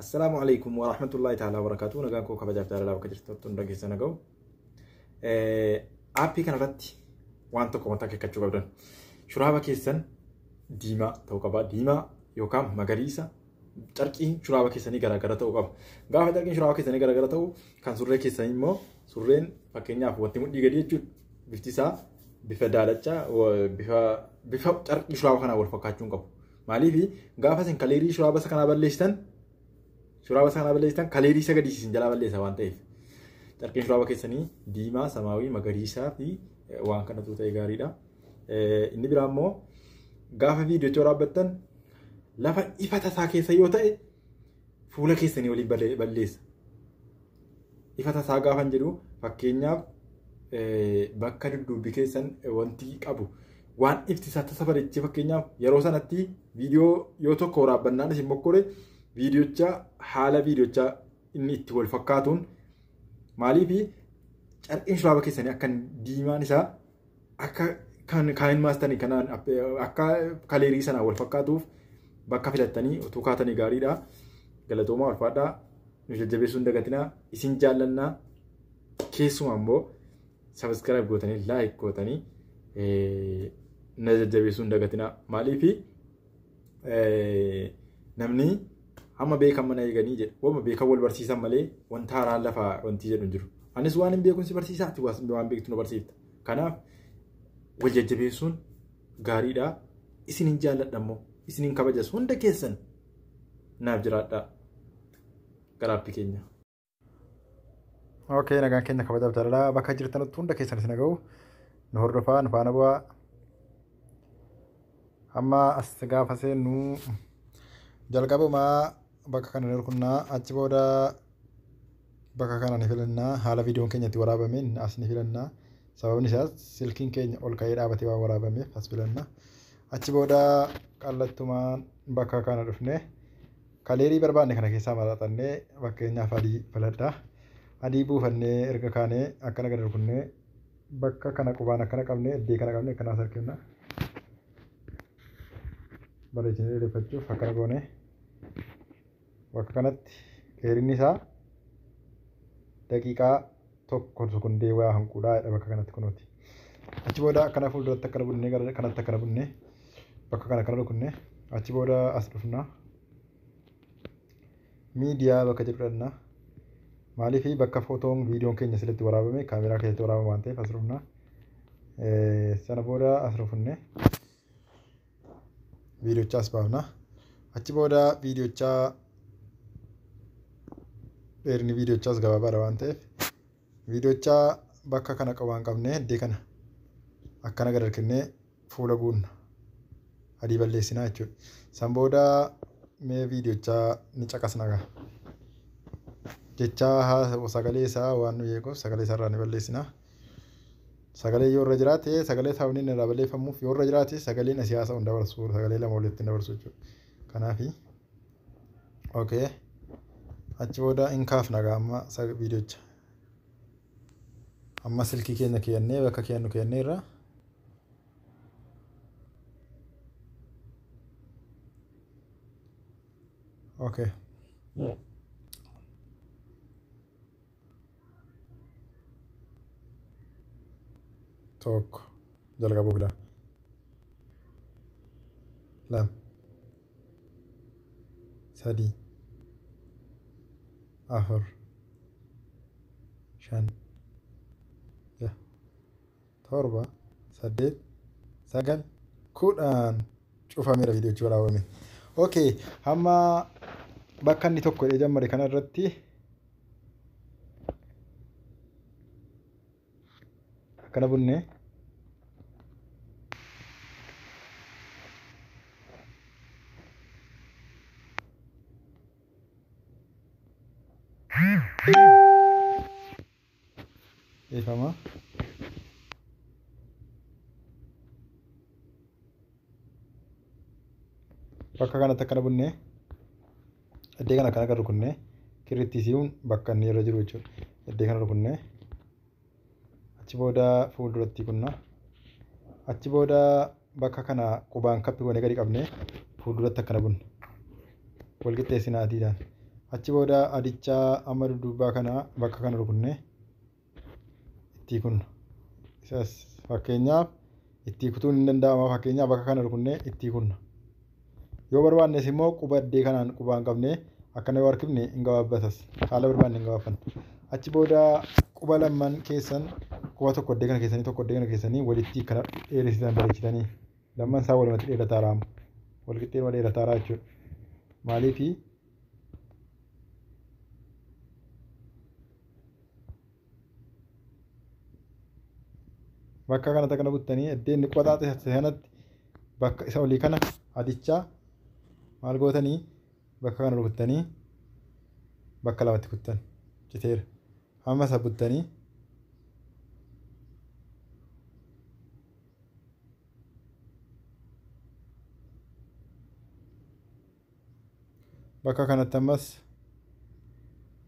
Assalaamu alaikum wa rahmatullahi ta'ala wa barakaatuh. Nagaan koo kabajaaf jaalalaa bakka jirtutti hunda keessa naga'u. Aappii kanarratti waan tokko wanta akeekkachuu qabdan. Shuraaba keessan diimaa ta'uu qaba. Diimaa yookaan magariisa carqiin shuraaba keessanii garaagara ta'uu qaba. Gaafa carqiin shuraaba keessanii garaagara ta'u kan surree keessanii immoo surreen fakkeenyaaf wanti mudhii gadi jechuudha. Bifti isaa bifa daalachaa bifa carqii shuraaba kanaa wal fakkaachuu hin qabu. Maaliif gaafa isin kaleerii shuraaba isa kanaa balleessitan shuraaba isa kanaa balleessitan kaleerii isa gadi isin jalaa balleessa waan ta'eef. Carqiin shuraaba keessanii diimaa, samaawii, magariisaa fi waan kanatu ta'e gaariidha. Inni biraa immoo gaafa viidiyoo waraabbattan lafa ifa tasaa keessa yoo ta'e fuula keessanii waliin balleessa. Ifa tasaa gaafan jedhu fakkeenyaaf bakka dudduubbi keessan wanti qabu waan ifti isaa tasa bareechee fakkeenyaaf yeroo sanatti viidiyoo yoo tokko waraabbannaan isin mokkore viidiyocha haala viidiyochaa inni itti wal fakkaatuun maaliif carqiin shuraaba keessanii akka diimaan isaa akka kan kaayin maastanii kanaan akka kaleerii sanaan wal fakkaatuuf bakka filattanii utuu kaatanii gaariidha. Galatoomaa ulfaadhaa. Nu jajjabeessuu hin dagatinaa. Isin jaallannaa. Keessumaa immoo sabiskiraayib gootanii laayik gootanii na jajjabeessuu hin dagatinaa. Maaliif namni hamma beekan mana eeganii jedha. Wama beekan wal barsiisan malee wanta haaraan lafaa wanti jedhu hin jiru. Anis waan hin beekun si barsiisaa ati waan beektu nu barsiifta. Kanaaf wal jajjabeessuun gaariidha. Isin hin jaalladha immoo isin hin kabajas hunda keessan naaf jiraadhaa. Garaappii keenya. Okay, nagaan keenya kabajaaf jaalalaa bakka jirtanitti hunda keessan isin ga'u nu hordofaa nu faana bu'aa. Amma as gaafa seennu jalqabumaa bakka kana ni rukunnaa achi booda bakka kana ni filannaa haala viidiyoon keenya itti waraabameen as ni filannaa sababni isaas silkiin keenya ol ka'ee dhaabatee waan waraabameef as filannaa achi booda qallattumaan bakka kana dhufnee kaleerii barbaanne kana keessaa maraxannee fakkeenyaaf adii filadhaa. Adii buufannee erga kaanee akkana gad rukunnee bakka kana qubaan akkana qabnee iddee kana qabnee akkana as harkifna. Bareechinee dheereffachuuf akkana goone bakka kanatti dheerinni isaa daqiiqaa tokko sekondee waa hanquudhaa jedha bakka kanatti kunuuti. Achi booda akkana fuulduratti akkana bunnee gara kanatti akkana bunnee bakka kana akkana rukunnee achi booda as dhufna. Miidiyaa bakka jedhu dhaqna. Maaliif bakka footoon viidiyoon keenya sirriitti waraabame kaameraa keessatti waraabame waan ta'eef as dhufna. Sana booda as rufunne viidiyochaa as baafna. Achi booda viidiyochaa dheerinni viidiyochaas gabaabaadha waan ta'eef viidiyochaa bakka kana waan qabnee iddee kana akkana gad harkifnee fuula guunna adii balleessinaa jechuudha. San booda mee viidiyochaa ni caqasna gaa. Jechaa sagalee isaa waan nu eeguuf sagalee isaa irraa ni balleessina. Sagalee yoo irra jiraate sagalee sababni inni irraa balleeffamuuf yoo irra jiraate sagaleen asii haasa'u hin dabarsu sagalee lama walitti hin dabarsu jechuudha. Kanaafi okay achi booda hin kaafna gaa amma viidiyocha. Amma silkii keenya keeyannee bakka keeyannu keeyannee irra okay. Tokko jalqabuu fila. Lama. Sadii. Afur. 5. 6. 7. 8. 9. 10 cufameera viidiyochi waraabame. Okay, hamma bakka inni tokko jedhee jammare kana irratti akkana bunne dhiifama. Bakka kanatti akkana bunne iddee kana akkana rukunne kirritti si'uun bakka inni irra jiru jechuudha. Iddee kana rukunne achi booda fuulduratti kunna achi booda bakka kana qubaan kappi goonee gadi qabnee fuulduratti akkana bunna. Wal qixxeessina adiidhaan. Achi booda adichaa amma dudduubaa kana bakka kana rukunnee itti kunna. Isas fakkeenyaaf itti kutuun hin danda'ama. Fakkeenyaaf bakka kana rukunnee itti kunna. Yoo barbaannes immoo quba addee kanaan qubaan qabnee akkana yoo harkifne hin gabaabbatas. Haala barbaanne hin gabaabbanna. Achi booda quba lamman keessan quba tokko addee kana keessanii tokko addee kana keessanii walitti kana dheeressitan bareechitanii lamman isaa walumatti dheerataa raama. Walqixxee dheerataa raa jechuudha. Maaliifi bakka kanatti akkana buttanii iddoo inni quba xaaxise sanatti bakka isa olii kana adichaa maal gootanii bakka kana rukuttanii bakka lamatti kuttan citeera. Hamma isa buttanii bakka kanatti ammas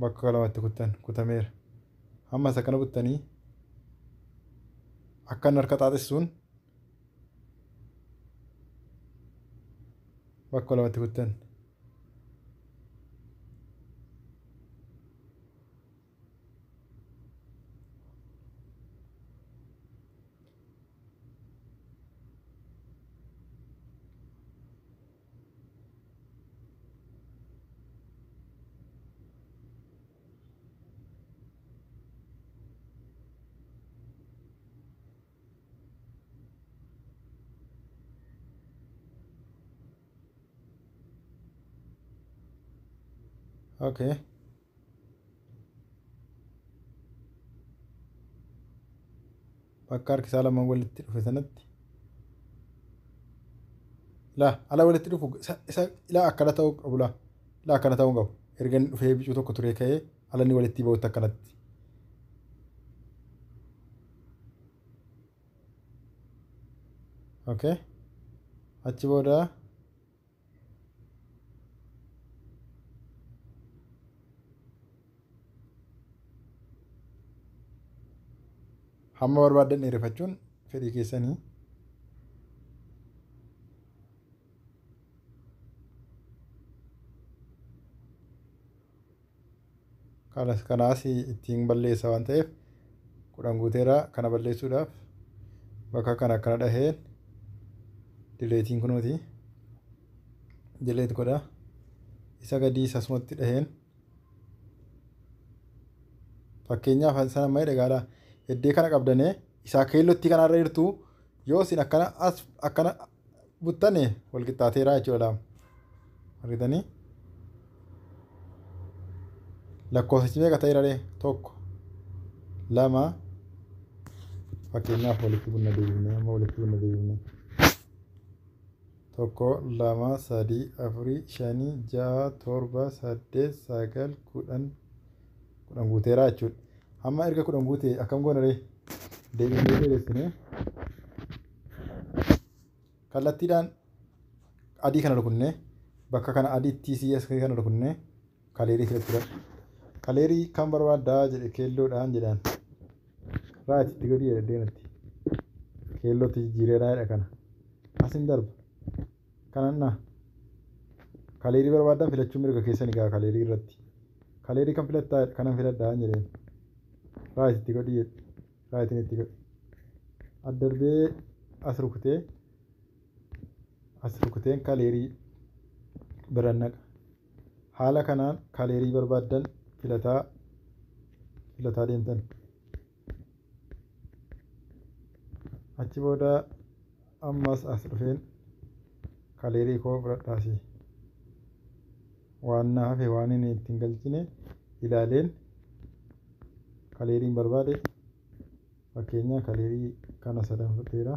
bakka lamatti kuttan kutameera. Hamma isa kana buttanii akkan harka xaaxessuun bakka lamatti kuttan. Okay. Bakka harki isaa lamaan walitti dhufe sanatti. Laa ala walitti dhufu isa ilaa akkana ta'uu qabu laa. Ilaa akkana ta'uu qabu. Erga inni dhufee bicuu tokko turee ka'ee ala inni walitti ba'utti akkanatti. Okay. Achi booda hamma barbaaddan dheereffachuun fedhii keessanii. Kanaas ittiin balleessa waan ta'eef 10 guuteera. Kana balleessuudhaaf bakka kana akkana dhaheen dileetiin kunuuti. Dileet godha. Isa gadii asumatti dhaheen fakkeenyaaf sana amma jedhe Iddee kana qabdanee isaa keellootti kanarra jirtu yoo isin akkana as akkana buttane wal qixxaateera jechuudha. Argitanii lakkoofsichi meeqa ta'eera ree? 1 2 fakkeenyaaf walitti bunna deebifnee amma walitti bunna deebifnee 1 2 3 4 5 6 7 8 9 10 10 guuteera jechuudha. Hamma erga 10 guutee akkam goona ree? Deebifnee dheeressinee kallattiidhaan adii kana rukunnee bakka kana adii TCS kana rukunnee kaleerii filachuudha. Kaleerii kan barbaaddaa jedhe keelloodhaan jedhaan. Raayit itti godhi jedhe deematti. Keellootti jijjiireeraa jedha kana. Asin darba. Kanan na. Kaleerii barbaaddan filachuun mirga keessan egaa kaleerii irratti. Kaleerii kan filattaa kanan filadhaa jedheen. Raayit itti godhi jedhe. Raayitiin itti godhi. Addarbee as rukutee as rukuteen kaleerii biran naqa. Haala kanaan kaleerii barbaaddan filataa deemtan. Achi booda ammas as dhufeen kaleerii koo fudhadhaasi. Waan na hafe waan inni ittiin galchine ilaaleen kaleeriin barbaade fakkeenya kaleerii kana sadan fudheera.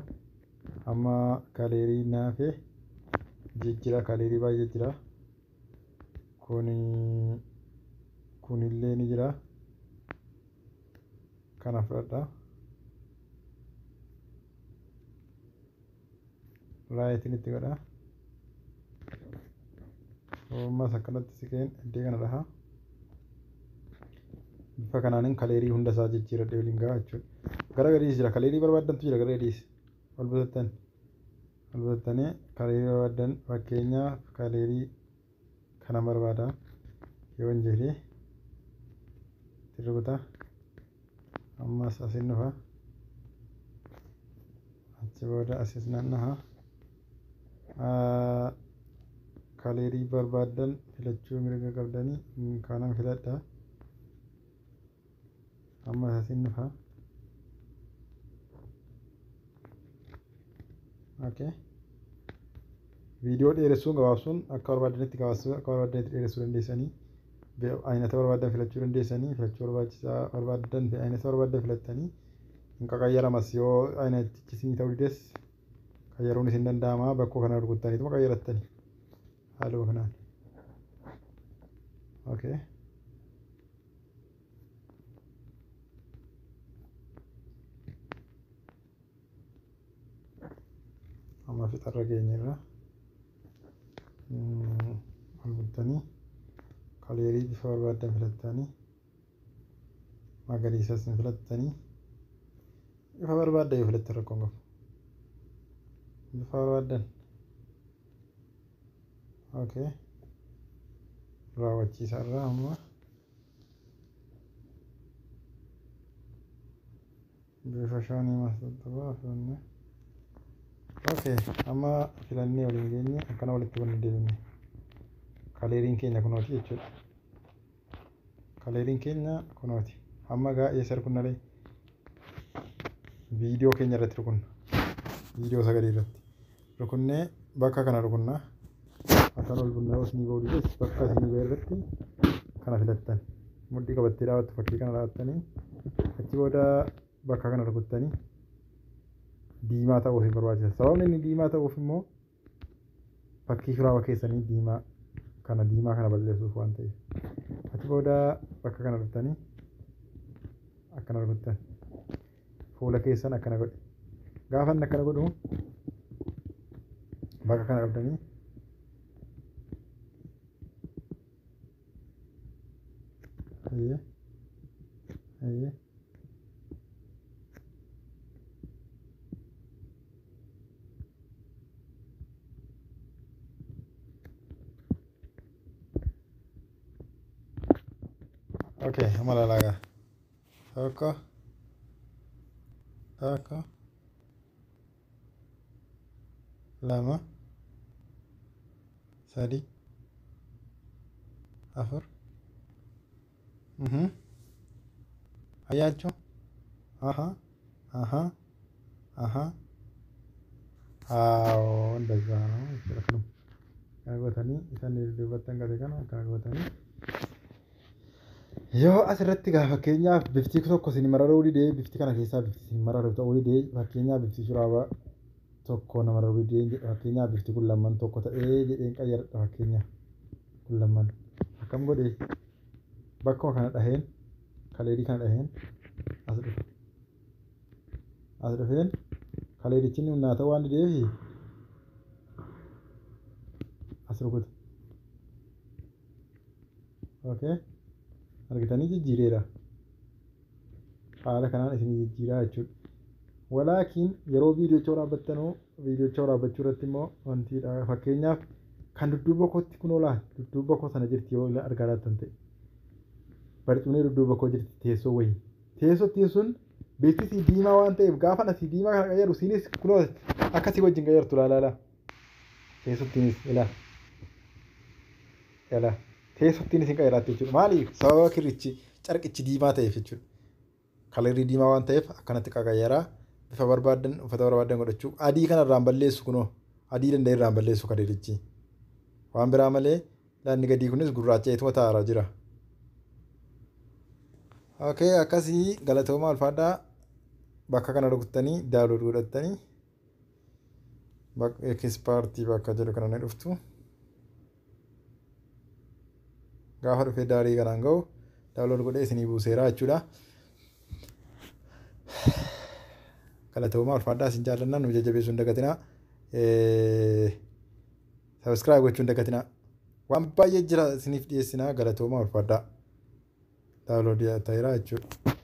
Amma kaleerii na hafe jijjiira kaleerii baay'ee jira. Kunillee ni jira. Kana fudhadha. Raayitiin itti godha. Ammas akkanatti siqeen iddoo kana dhaha. Bifa kanaanin kaleerii hunda isaa jijjiiradhee waliin gahaa jechuudha. Gara gadiis jira. Kaleerii barbaaddantu jira gara gadiis. Ol butattan. Ol butattanii kaleerii barbaaddan fakkeenyaaf kaleerii kana barbaada. Yoon jedhee rukuta. Ammas asin dhufa. Achi booda asis naanna'a. Kaleerii barbaaddan filachuu mirga qabdanii kanan filadha. Ammas asin dhufa. Okay. Viidiyoo dheeressuun gabaabsuun akka barbaadanitti gabaabsuu akka barbaadanitti dheeressuu dandeessanii aynata barbaadan filachuu dandeessanii filachuu barbaachisaa barbaadan aynata barbaadan filattanii hin qaqayyaramas yoo aynatichi isinii ta'uu dides qayyaruun isin danda'ama bakkoo kana rukuttaniituma qayyarattanii haaluma kanaan. Okay. Amma fixarra geenyerra. Ol buttanii kaleerii bifa barbaadan filattanii magariisas ni filattanii bifa barbaaddan yoo filattan rakkoon qabu. Bifa barbaaddan. Okay. Raawwachiisarra amma bifa shaanii maasxaxxabaa filannee. Okay, amma filannee waliin geenye akkana walitti banne deebine. Kaleeriin keenya kunooti jechuudha. Kaleeriin keenya kunooti. Amma gaa eessa rukunnalee? Viidiyoo keenya irratti rukunna. Viidiyoo sagalee irratti. Rukunnee bakka kana rukunna. Akkan ol bunnaa isinii ba'uu dides bakka isinii ba'e irratti kana filattan. Mudhii qabattee dhaabattu fakkii kana dhaabattanii achi booda bakka kana rukuttanii diimaa ta'uuf hin barbaachisa. Sababni inni diimaa ta'uuf immoo fakkii shuraaba keessanii diimaa kana balleessuuf waan ta'eef. Achi booda bakka kana rukuttanii akkana rukuttan. Fuula keessan akkana godhe. Gaafa inni akkana godhu bakka kana qabdanii hayyee hayyee Okay, amma ilaalaa tokko tokko lama sadi afur አያችሁ አሀ አሀ አሀ አዎ እንደዛ ነው ይችላል kagootanii isaan dudduubatti hangate kana kagootanii yoo asirratti gaa fakkeenyaaf bifti tokko isin mararuu didee bifti kana keessaa bifti isin mararu ta'uu didee fakkeenyaaf bifti shuraaba tokko na mararuu didee fakkeenyaaf bifti kun lamman tokko ta'ee jedheen qayyaradha fakkeenyaaf kun lamman akkam godhee bakkuma kana dhaheen kaleerii kana dhaheen as dhufe as dhufeen kaleerichi inni humnaa ta'uu waan dideefi as rukute. Okay. Argitanii jijjiireera. Haala kanaan isin jijjiiraa jechuudha. Walaakin yeroo viidiyocha waraabbattanuu viidiyocha waraabbachuu irratti immoo wanti fakkeenyaaf kan dudduuba kootti kun oolaa dudduuba koo sana jirti yoo argaa laattan ta'e. Barcumni dudduuba koo jirti teessoo wayii. Teessottiin sun beeksisi diimaa waan ta'eef gaafa asii diimaa kana qayyaru isinis kunoo akkasii wajjin qayyartu laa. Teessottiinis ilaa. Ilaa. Teessottiin isin qayyaraatti jechuudha. Maaliif? Sababa kirrichi carqichi diimaa ta'eef jechuudha. Kalarii diimaa waan ta'eef akkanatti qaqayyaraa bifa barbaadan uffata barbaadan godhachuu adii kana irraan balleessu kunoo adii danda'e irraan balleessu kaleerichi. Waan biraa malee laanni gadii kunis gurraacha'eetuma taa'aa jira. Okay, akkasii galatooma alfaadhaa bakka kana rukuttanii daawwatu godhattanii ekspaartii bakka jedhu kana ni dhuftu. Gaafa dhufee daarii kanaan ga'u daawwatu godhee isinii buuseera jechuudha. Galatooma alfaadhaa isin jaallannaa nu jajjabeessuu hin dagatinaa. Sabiskiraayib gochuu hin dagatinaa. Waan baay'ee jira isiniif dhiyeessinaa galatooma alfaadhaa. Daawwatu ta'eera jechuudha.